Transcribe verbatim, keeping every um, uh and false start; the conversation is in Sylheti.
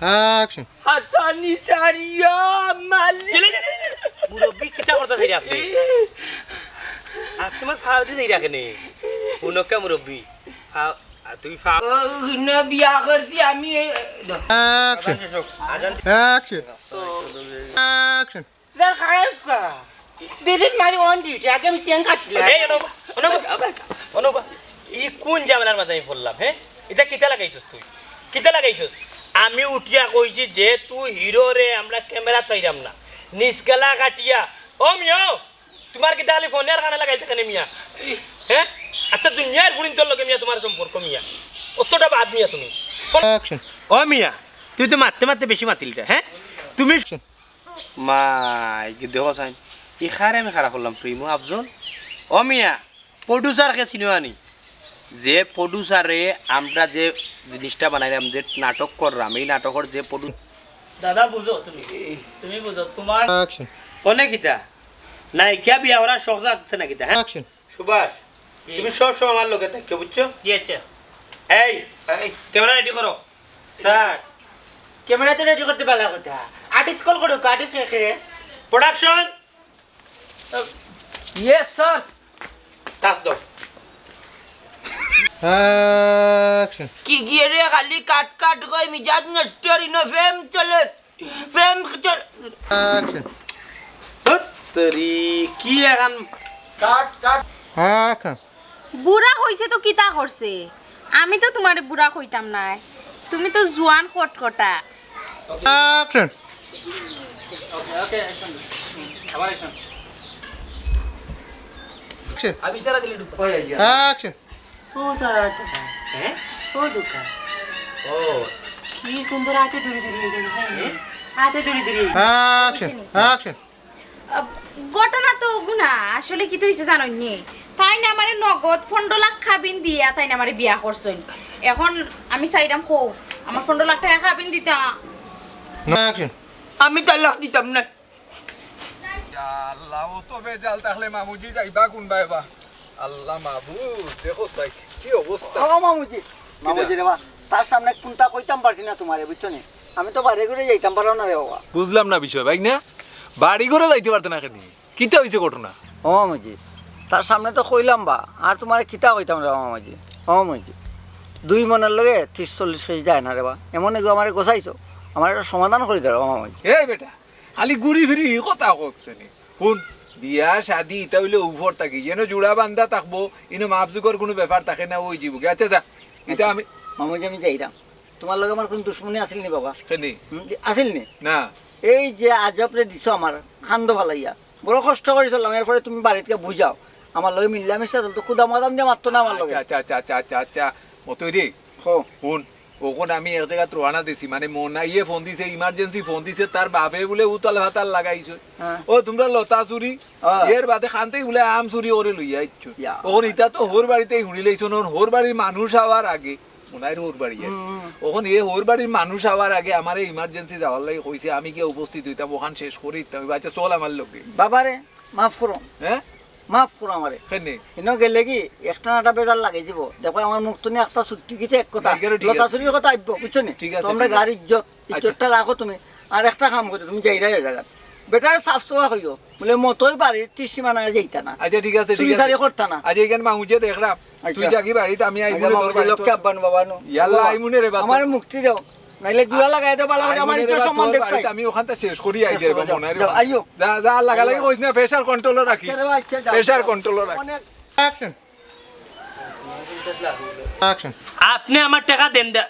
Action. হাসানি সারিয়া মালি। মুরব্বি কিতা করতা চাইরা আপনি? আর তোমার ফাউদি চাইরা কেনে? হুনক্কা মুরব্বি। ফাউ-, আর তুই ফাউ- ও, না বিয়া করছি আমি এই, Action. আজান। Action. Action. স্যার, খারাপ কা? This is my own duty. আগে আমি ট্যাঙ্ক কাটলাম। এই, অনবা, অনবা, অনবা। ই কোন ঝামেলার মাঝে আমি পড়লাম, হ্যাঁ? ইটা কিতা লাগাইছস তুই? কিতা লাগাইছস? আমি উঠিয়া কইছি যে তুই হিরো রে, আমরা ক্যামেরা চাইরাম না। নিষ্কালা কাটিয়া। ও মিয়া, তোমার কিতা খালি ফোনে আর কানে লাগাইছে কেনে মিয়া? হ্যাঁ? আচ্ছা, দুনিয়ার ফুরিন্তর লগে মিয়া তোমার সম্পর্ক মিয়া। অতটা বাদ মিয়া তুমি। Action. ও মিয়া, তুই তো মারতে মারতে বেশি মাতিলি রে, হ্যাঁ? তুমি Action. মাই, কি দেখো চাইন? ই খারে আমি খারাপ করলাম, প্রিমো আফজল। ও মিয়া, প্রডিউসার কে চিনো আনি? যে প্রডিউসারে আমরা যে জিনিসটা বানাইলাম, যে নাটক করলাম, এই নাটকর যে প্রডিউ- দাদা বুঝো তুমি, তুমি বুঝো, তোমার Action. অনেক কিতা? নায়িকা বিয়া করার শখ জাগছে না কিতা, হ্যাঁ? Action. সুভাষ, তুমি সব সময় আমার লগে থাকছো, বুঝছো? জি, আচ্ছা। এই, এই। ক্যামেরা রেডি করো। স্যার, ক্যামেরা তো রেডি করতে পারলা কথা। আর্টিস্ট কল করো, আর্টিস্ট কে কে? প্রোডাকশন। Yes, sir. কাজ দাও। Action. কি গিয়ে রে, খালি কাট কাট কই, মিজাজ নষ্ট, রিনো ফেম চলে। প্রেম চ- Action. ধুত্তরি, কি এখন? কাট, কাট। Action. বুড়া কইছে তো কিতা করছে? আমি তো তোমারে বুড়া কইতাম নায়। তুমি তো জুয়ান কটকটা। Action. ওকে, ওকে, অ্যাকশন। আবার অ্যাকশন। Action. আমি সারা দিলে ঢুকবো। ওই, ওই, ওই। Action. ও সারা দোকান। হ্যাঁ? ও দোকান। ও। কি সুন্দর হাতে ধরে ধরে এই জায়গায়, হ্যাঁ? হাতে ধরে ধরে এই জায়গায়। Action. Action. আহ, ঘটনা তো ওগুনা, আসলে কিতা অইছে জানইন নি? তাইন আমারে নগদ পনরো লাখ কাবিন দিয়া তাইন আমারে বিয়া করছইন। এখন আমি চাইরাম কও, আমার পনরো লাখ টেকা কাবিন দিতা। Action. আমি তালাক দিতাম না। ইয়া আল্লাহ, অত ভেজাল থাকলে মামুজি যাইবা কুনবায় বা? আল্লাহ মাবুদ, দেখো চাই কি অবস্থা। ও মামুজি, মামুজি রে বা, তার সামনে কুনতা কইতাম পারছি না তোমারে, বুঝছো নি? আমি তো বাড়ি ঘরে যাইতাম পারলাম না রে বাবা। বুঝলাম না বিষয়, ভাই না? বাড়ি ঘরে যাইতে পারতে না কেনে? কিতা অইছে ঘটনা? ও মামুজি, তার সামনে তো কইলাম বা, আর তোমারে কিতা কইতাম রে মামুজি? ও মামুজি, দুই মনের লগে তিরিশ চল্লিশ কেজি যায় না রে বা, এমন একটু আমারে গোছাইছো, আমার একটা সমাধান করি দাও ও মামুজি। এই বেটা, খালি ঘুরি ফিরি ই কথা কস কেনে? হুন, বিয়া শাদি ইতা অইলে উপর থাকি, যেন জুড়া বান্ধা থাকবো, ইনো মাপ-জুকর কুনু ব্যাপার থাকে না, অই যিবোগি। আচ্ছা, যা, ইতা আচ্ছা, আমি মামুজি, আমি যাইরাম। তোমার লগে আমার কুনু দুশমনি আছিল নি বাবা? কেনে? হুম, আছিল নি? না। এই যে আজব রে দিছো আমার, কান্দো ফালাইয়া। বড় কষ্ট করি চললাম, এরপরে তুমি বাড়িত গিয়া বুঝাও। আমার লগে মিল্লা মিশা চলতো, খুদা মাদাম দিয়া মাততো না আমার লগে। আচ্ছা, আচ্ছা, আচ্ছা, আচ্ছা, আচ্ছা, আচ্ছা। মতই রে। হো। হুন, অখন আমি এক জাগাত রওয়ানা দিছি, মানে মনাইয়ে ফোন দিছে, ইমার্জেন্সি ফোন দিছে, তার বাপে বুলে উতাল-ফাতাল লাগাইছে। হ্যাঁ। ও, তুমরা লতা চুরি, হ্যাঁ। এর বাদে কান্তেই বুলে আম চুরি করি লইয়া আইছো। ইয়া। অখন ইতা তো হউর বাড়িতেই হুনি লাইছো, অখন হউর বাড়ির মানুষ আওয়ার আগে, মনাইর হউর বাড়ি আর কি। হুম, হুম। অখন এ হউর বাড়ির মানুষ আওয়ার আগে আমারে ইমার্জেন্সি যাওয়ার লাগি কইছে, আমি গিয়া উপস্থিত অইতাম, অখান শেষ করি দিতাম। আচ্ছা, চল আমার লগে। বাবারে, মাফ করো। হ্যাঁ? মাফ করো আমারে। কেনে? ইনো গেলে কি একটা না একটা বেজার লাগি যিবো। দেখো, আমার মুখ তনে একটা ছুটি গেছে এক কথা। না, এখানে ঠিক লতা আছে। চুরির কথা আইবো, বুঝছো নি? ঠিক আছে, তো আমরা ঠিক আছে। গাড়ির ইজ্জত, আচ্ছা। ইজ্জতটা রাখো তুমি। আর একটা কাম করো, তুমি যাইরায় ও জাগাত। বেটারে সাফ সাফা কইও। বুলে মতইর বাড়ির ত্রিসীমানায় যাইতা না। আচ্ছা, ঠিক আছে, ঠিক আছে। চুরি-চারি করতা না। আচ্ছা, এখানে মামুজিয়ে দেখরাম। তুই আচ্ছা। যাগি বাড়িত, আমি আইমুনে আচ্ছা, তোর মামুজি বাড়িত। লক্ষ্মী আব্বান বাবা নু। ইয়াল্লা, আইমুনে রে বাবা। আমারে মুক্তি দেও। নাইলে গুলা লাগাই দেও, বালা করি আমার আইমুনে রে ইজ্জত বাবা, সম্মান তোর দেখ বাড়িত তাই। আমি অখানতা শেষ করি আই শেষ রে করি বাবা, যাও। মনাইর যাও, বাবা। আইও। যা, যা, লাগালাগি আইও। কইস না, প্রেশার কন্ট্রোলো রাখিস। আচ্ছা রে বাবা, আচ্ছা, যাও। প্রেশার কন্ট্রোলো রাখিস। অনেক Action. আপনে আমার টেকা দেন দে।